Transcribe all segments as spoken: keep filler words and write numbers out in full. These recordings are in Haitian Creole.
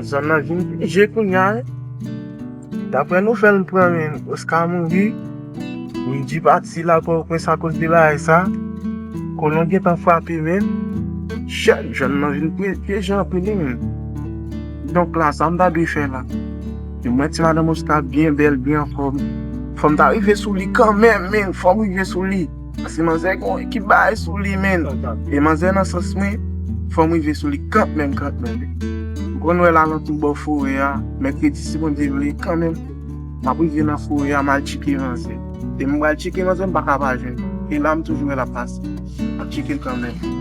Zòn nan vin pi je kounye a, wi. Daprè nouvèl m pran, men Oscar mouri. Wendy pati Lapòtoprens akoz de bagay sa. Kolon gentan frape, men. Shit, zòn nan vin pi, pi je anpil, wi, men. Donk la, sa m ta dwe fè la? E mwen, ti madanm Oscar byen bèl, byen anfòm. Fò m ta rive sou li kanmenm, men. Fò m rive sou li. Paske manzè gen yon ekip bagay sou li, men. E manzè nan sans mwen, fò m rive sou li kanmenm, kanmenm. M konn wè l alantou bò forè a, mèkredi, si Bondye vle, kanmenm. M ap rive nan forè a, m al tcheke manzè. E m pral tcheke manzè, m pa ka pa jwenn. E la, m toujou wè l ap pase. M ap tcheke l kanmenm.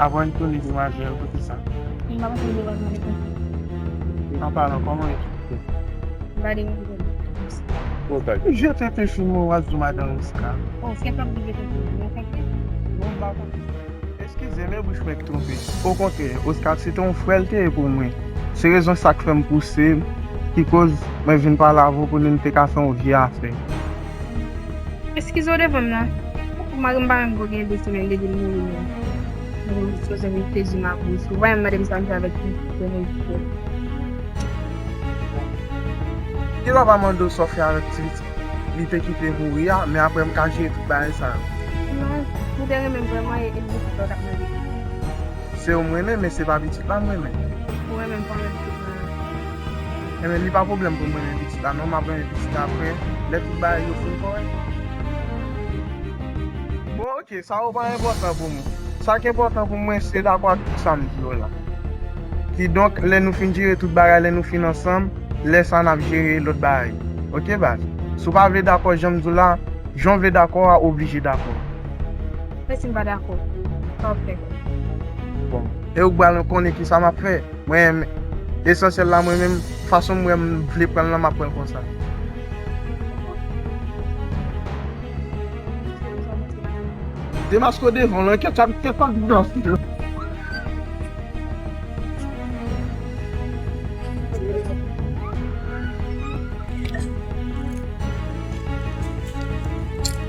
Aprann konnen demwazèl, kote sa? M pa konn demwazèl konsa. An palan, kòman yo? M pa demwazèl. Jete te fim ou wazou madan Oscar. Oh, se pa m ki jete fim ou, ou konprann? Non, m pa konprann. Eskize, men bouch mwen ki twonpe. Okontrè, Oscar se te yon frè l te ye pou mwen. Se rezon sa k fè m pouse, ki koz mwen vin pale avè w pou nou te ka fè yon vye afè. Eskize w devan m nan. Mari m pa menm ko gen de semèn depi l mouri menm. Mwen sipoze vin sezi m ak bouch ou. Ou pa menm mande m sa m fè avèk pitit mwen. Kisa pa mande w sa w fè avèk ti pitit li te kite mouri a, men apre m ka jere tout bagay sa yo. Non, ou te renmen m vrèman e, e m te fè w t ap mande. Se ou m renmen, men se pa pitit la m renmen. Ou renmen m pa renmen pitit la. Enben, li pa pwoblèm pou m renmen pitit la, non, m ap renmen pitit la apre, lè tout bagay yo fin kòrèk. Bon, oke, sa yo pa enpòtan pou mwen. Sa k enpòtan pou mwen, se dakò ak tout sa m di yo la. Kidonk, lè nou fin jere tout bagay, lè nou fin ansanm, lè sa n ap jere lòt bagay. Oke, baz? Si w pa vle dakò jan m di w la, jan w vle dakò a, oblije dakò. Men si m pa dakò, sa w ap fè? Bon, e ou k pral konnen kisa m ap fè. Mwen, esansyèl la, mwen menm, fason m wè m vle pran l lan, m ap pran l konsa. Demaske w devan w lan, kèt sa, kèt pa di nan.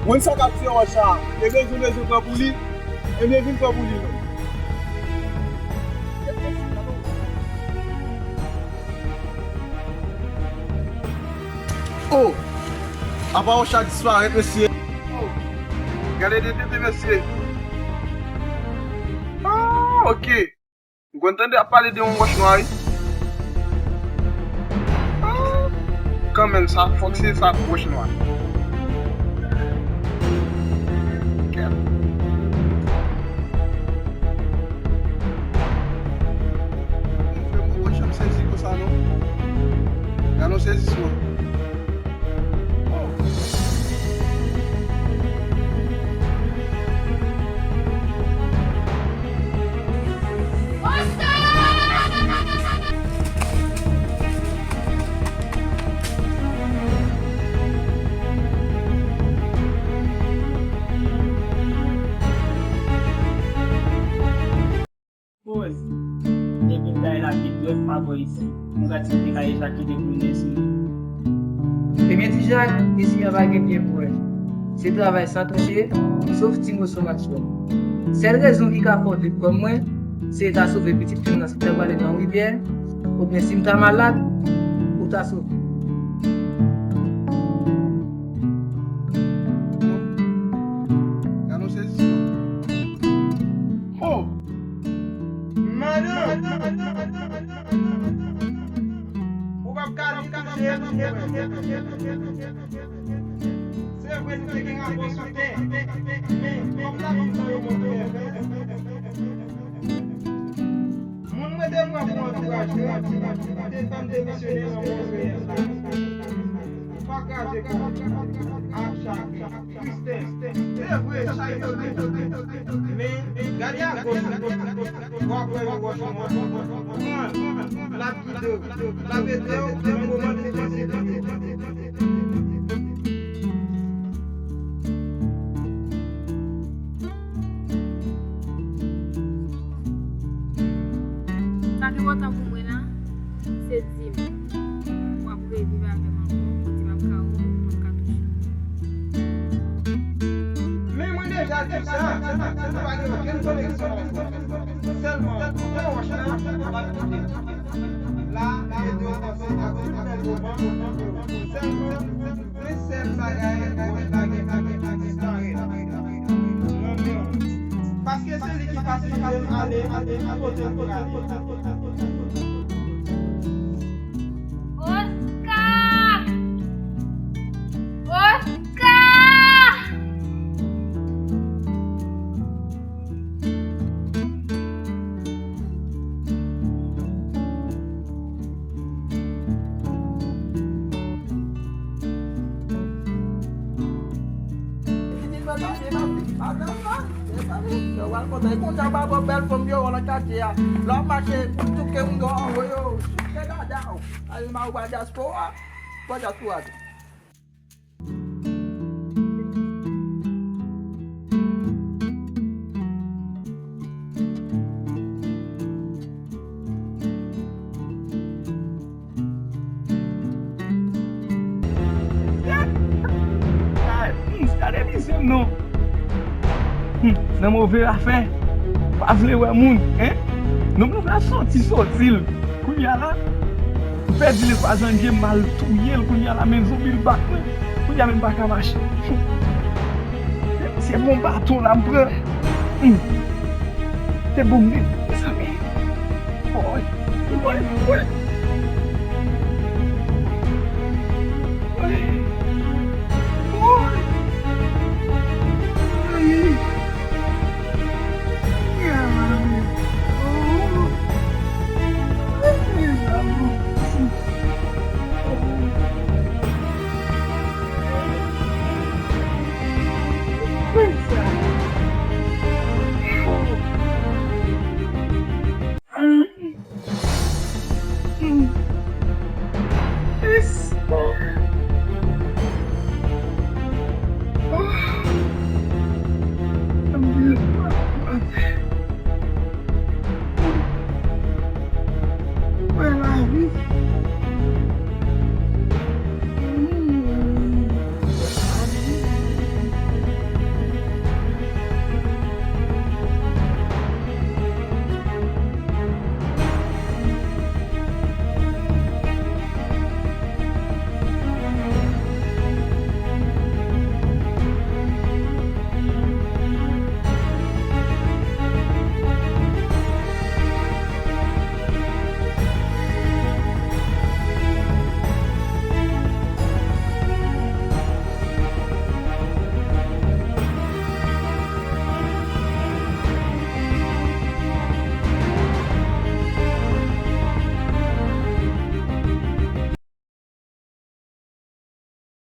Moun sa k ap tiye wòch la, e bezwen, bezwen pran pou li, ebyen vin pran pou li non. Oh! Apa wòch la disparèt, mesye. Oh! Gade de tete, mesye. Ah, oke. M konn tande ap pale de yon wòch nwa, wi. Ah, kanmenm, sa, fòk se sa, wòch nwa. Kèt. Frè, mwen, mwen janm sezi konsa, non. Gade yon sezisman. Poz. Depi m ta ye la pi dwèt pa bò isi. M gad si m te ka echak kite pou l vin sou li. Ebyen, Ti Jak, isi a pa gen byen pou wè. Se travay san touche, sof ti moso match la. Sèl rezon ki ka fè w vin pran mwen, Se ta sove pitit fi m nan, si m ta pral nan rivyè, oubyen si m ta malad, ou ta sove. Gade yon sezisman. Oh! Madan! Ou p ap ka di touche m. Se vre, nou te gen rapò sou tè, men kòm lavi sa yo monte, moun mwen te pran pou antouraj mwen, te fè m demisyone nan Mont Reyèl la. Pa kraze kò w ak chak tristès. Se vre, chay yo lou, men gade agoch ou, w ap wè yon wòch nwa. Pran l, l ap gide w, l ap ede w nan moman difisil yo. Sa ki enpòtan pou mwen la, se di m w ap reviv avè m ankò, pou di m ap ka ou, m ap ka touche w. Men mwen deja di w sa, nou pa gen okenn koneksyon ankò. Sèlman, pran wòch la, m ap kite w. La, ede w panse ak tout bèl moman. Sèlman, men sèl bagay, wòch la gen pou disparèt nan men w. Paske se li ki fasilite m ale, ale kote m prale. Oscar! Oscar! Yo pral kontan. E konsa, ba, ba, bèl fanm yo nan katye a. Lè w mache, pou touke moun yo anvoye w. Souke dada w. Al ma ou ba dyaspora. Ba dyaspora tou. Gade, hmm, gade mizè m non. Hmm, nan move afè, pa vle wè moun, hein? Nonm nan pral soti, soti l. Kounye a la, m pèdi lekwa zanje, m al touye l. Kounye a la, men zonbi l bat mwen. Kounye a, men m pa ka mache. Se bon baton la m pran. Hmm. Se bon, men, mezanmi. Woy, woy, woy.